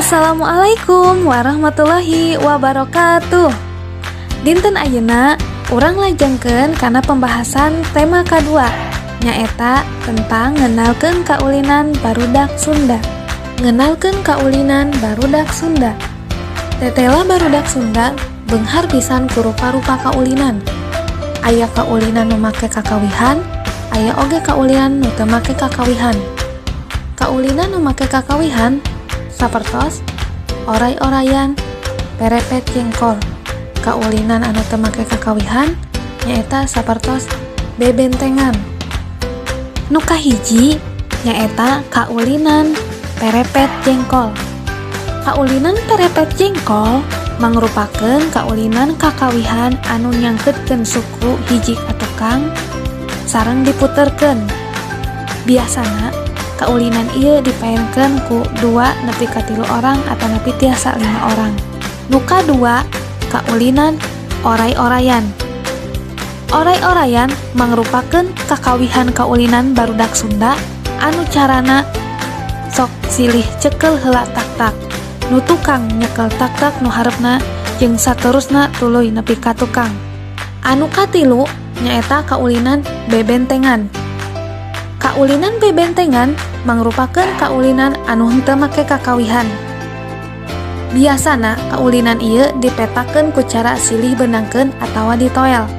Assalamualaikum warahmatullahi wabarakatuh. Dinten ayeuna urang lajengkeun kana pembahasan tema kadua, nyaeta tentang ngenalkeun kaulinan barudak Sunda. Ngenalkeun kaulinan barudak Sunda. Tetela barudak Sunda beunghar pisan ku rupa-rupa kaulinan. Aya kaulinan nu make kakawihan, aya oge kaulinan nu teu make kakawihan. Kaulinan nu make kakawihan sapertos oray-orayan, perepet jengkol. Kaulinan anu teu make kakawihan nyaeta sapertos bebentengan. Nu kahiji nyaeta kaulinan perepet jengkol. Kaulinan perepet jengkol mangrupakeun kaulinan kakawihan anu nyangkeutkeun suku hiji ka tukang sareng diputerkeun. Biasana kaulinan ieu dipaenkeun ku 2 nepi ka 3 orang atanapi tiasa 5 orang. Nu kadua, kaulinan oray-orayan. Oray-orayan mangrupakeun kakawihan kaulinan barudak Sunda anu carana sok silih cekel heula taktak. Nu tukang nyekel taktak nu hareupna jeung saterusna tuluy nepi ka tukang. Anu katilu nyaeta kaulinan bebentengan. Kaulinan bebentengan mangrupakeun kaulinan anu henteu make kakawihan. Biasana kaulinan ieu dipetakeun ku cara silih beunangkeun atawa ditoel.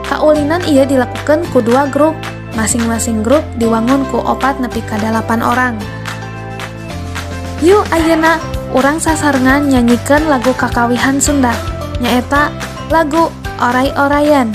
Kaulinan ieu dilakukeun ku dua grup, masing-masing grup diwangun ku 4 nepi ka 8 orang. Yuk, ayeuna urang sasarengan nyanyikeun lagu kakawihan Sunda, nyaeta lagu Oray-Orayan.